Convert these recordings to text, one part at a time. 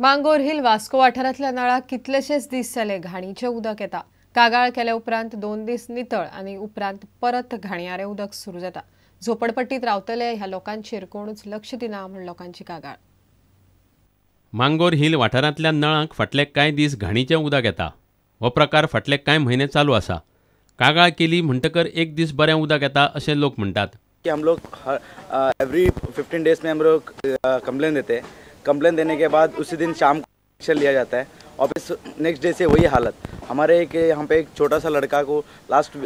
Mangor hill Vasco वाठारांतल्या नळाक कितलेशेच दीस जाले घाणीचें उदक येता. कागाळ केल्या उपरांत 2 दीस नितळ आनी उपरांत परत घाणयारें उदक सुरू जाता. झोपडपट्टीत रावतले ह्या लोकांचेर कोणूच लक्ष दिना म्हूण लोकांची कागाळ. मांगोर हिल वाठारांतल्या नळांक फाटले कांय दीस घाणीचें उदक येता. हो प्रकार फाटले कांय म्हयने चालू आसा. कागाळ केली म्हणटकर एक दीस बरें उदक येता अशें लोक म्हणटात. कि हम लोग एवरी 15 डेज में हम लोग कंप्लेन देते हैं. कंप्लेन देने के बाद उसी दिन शाम को एक्शन लिया जाता है. ऑफिस नेक्स्ट डे से वही हालत. हमारे एक यहाँ पे एक छोटा सा लड़का को लास्ट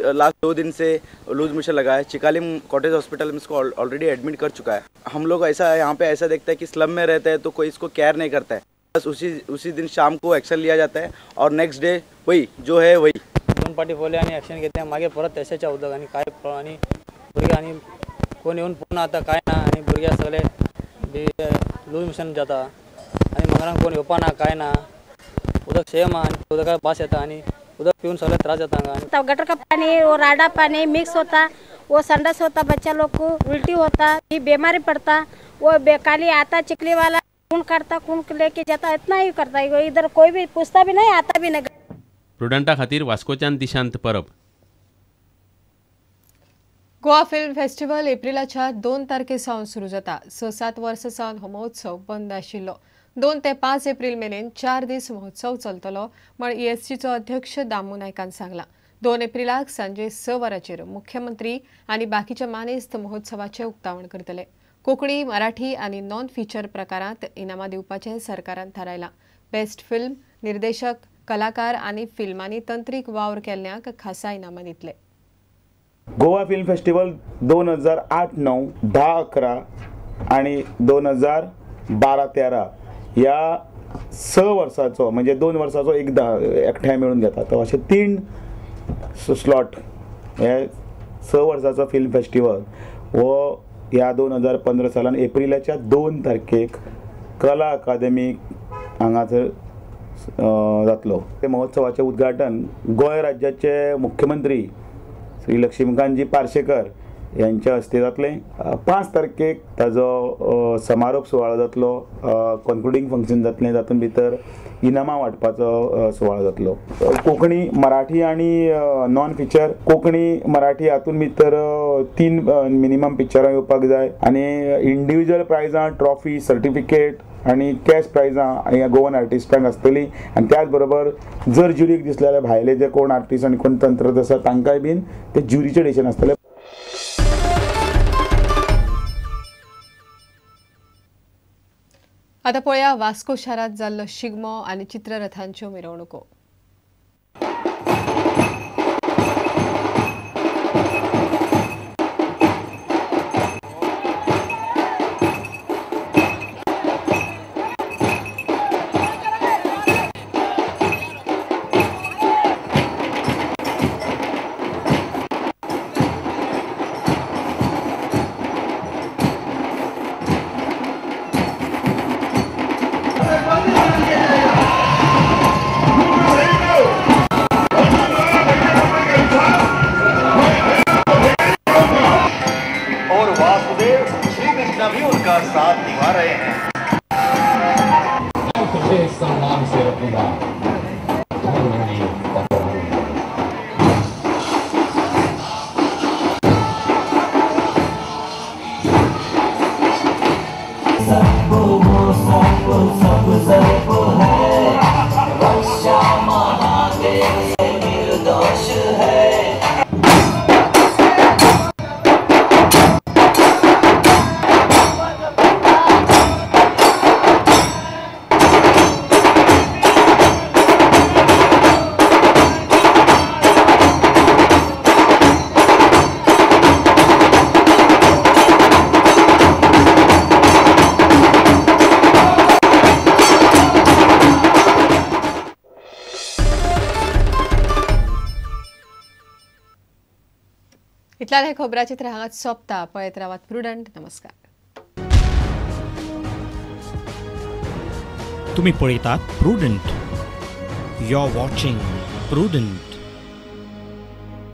2 दिन से लूज मोशन लगा है. चिकालिम कॉटेज हॉस्पिटल में इसको ऑलरेडी एडमिट कर चुका है. हम लोग ऐसा यहाँ पे ऐसा देखते हैं कि स्लम में रहते हैं तो कोई इसको केयर नहीं करता है. बस उसी दिन शाम को एक्शन लिया जाता है और नेक्स्ट डे वही जो है वही. दोन पाटी बोले आणि ॲक्शन घेते मागे परत तशेंच उदक आणि काय आणि भुरगे आणि कोण येऊन पुन्हा आता काय ना आणि भुरगे सगळे लूज मोशन जाता आणि मंगरान कोण येवपा ना काय ना. उदक सेम आणि उदका बास येता आणि उदक पिऊन सगळे त्रास जाता. तब गटर का पानी वो राडा पानी मिक्स होता, वो संडस होता, बच्चा लोग को उल्टी होता, बीमारी पड़ता. वो बेकाली आता चिकली वाला खून काटता, खून लेके जाता, इतना ही करता. इधर कोई भी पूछता भी नहीं, आता भी नहीं. प्रुडंटा खातीर वास्कोच्यान दिशांत परब. गोवा फिल्म फेस्टिवल एप्रिलाच्या 2 तारखे सावन सुरू जाता. 6-7 वर्सां सावन हो महोत्सव बंद आशिल्लो. 2 ते 5 एप्रिल मेरेन 4 दीस महोत्सव चलतलो म्हण ईएससीचो अध्यक्ष दामू नायकान सांगला. 2 एप्रिलाक सांजे 6 वरांचेर मुख्यमंत्री आनी बाकीचे मानेस्त महोत्सवाचें उक्तावण करतले. कोंकणी, मराठी आनी नॉन फीचर प्रकारांत इनामां दिवपाचें सरकारान थारायलां. बेस्ट फिल्म, निर्देशक, कलाकार आनी फिल्मांनी तंत्रीक वावर केल्ल्यांक खासा इनामां दितले. गोवा फिल्म फेस्टिवल 2008, 9, 10, 11 आणि 2012-13 ह्या 6 वर्साचो म्हणजे 2 वर्साचो एकदा एकठांय मेळून घेता. तो अशे 3 स्लॉट हे 6 वर्साचो फिल्म फेस्टिवल हो ह्या 2015 सालान एप्रिलाच्या 2 तारखेक कला अकादमी हांगासर जातलो. ते महोत्सवाचें उद्घाटन गोंय राज्याचे मुख्यमंत्री श्री लक्ष्मीकांतजी पार्सेकर यांच्या हस्ते जातलें. 5 तारखेक ताजो समारोप सुवाळो जातलो, कॉन्क्लुडींग फंक्शन जातलें, तातूंत भितर इनामां वांटपाचो सुवाळो जातलो. कोंकणी, मराठी आनी नॉन फिचर. कोंकणी, मराठी हातूंत भितर 3 मिनिमम पिक्चरां येवपाक जाय आनी इंडिविज्युअल प्रायजां, ट्रॉफी, सर्टिफिकेट आनी कॅश प्रायजां ह्या गोवन आर्टिस्टांक आसतलीं. आनी त्याच बरोबर जर ज्युरीक दिसलें जाल्यार भायले जे कोण आर्टिस्ट आनी कोण तंत्रज्ञ आसा तांकांय बीन ते ज्युरीचें डिसिजन आसतलें. आतां पळया वास्को शारांत जाल्लो शिगमो आनी चित्ररथांच्यो मिरवणुको. इतल्यान हें खबराचित्र हांगाच सोंपता. पळयत रावात प्रुडंट. नमस्कार. तुम्ही पळयतात Prudent. You are watching Prudent.